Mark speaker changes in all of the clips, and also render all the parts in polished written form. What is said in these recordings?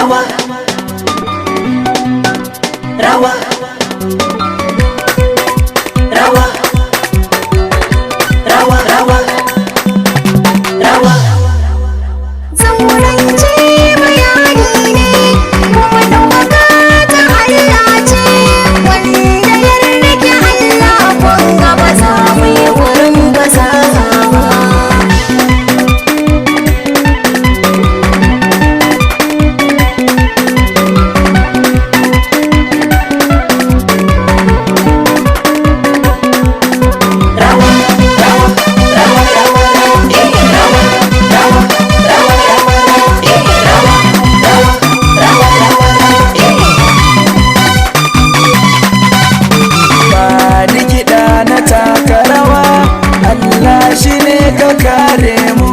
Speaker 1: Rawa, rawa, rawa, rawa, rawa, rawa.
Speaker 2: Zaurance bayani ne, kuma ɗaukaka ta Allah ce, wanda ya rike Allah kun ga ba za mu yi wurin gazawa ba.
Speaker 1: Rawa, rawa, rawa, rawa, rawa, eh, rawa, rawa, rawa, rawa, rawa, eh, rawa, rawa, rawa, rawa, rawa, eh.
Speaker 3: Ba ni kiɗa na taka rawa, Allah shi ne ka kare mu.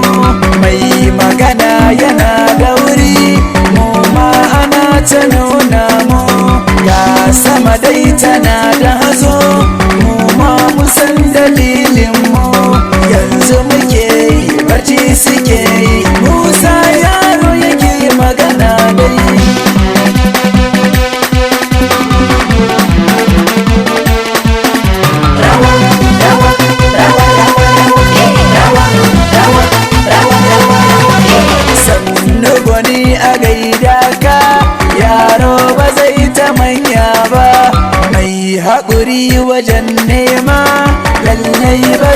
Speaker 3: Mai magana yana da wuri, mu ma ana ta nuna mu. Ga sama dai tana da hazo, mu ma mu san dalilin mu. Yanzu muke yi, barci suke yi, Musa yaro yake magana dai.
Speaker 1: Rawa, rawa, rawa, rawa, rawa, eh, rawa, rawa, rawa, rawa, rawa, eh.
Speaker 3: Sannu gwani a gaida ka, yaro ba zai ta manya ba. Mai haƙuri wajen nema, lallai ba.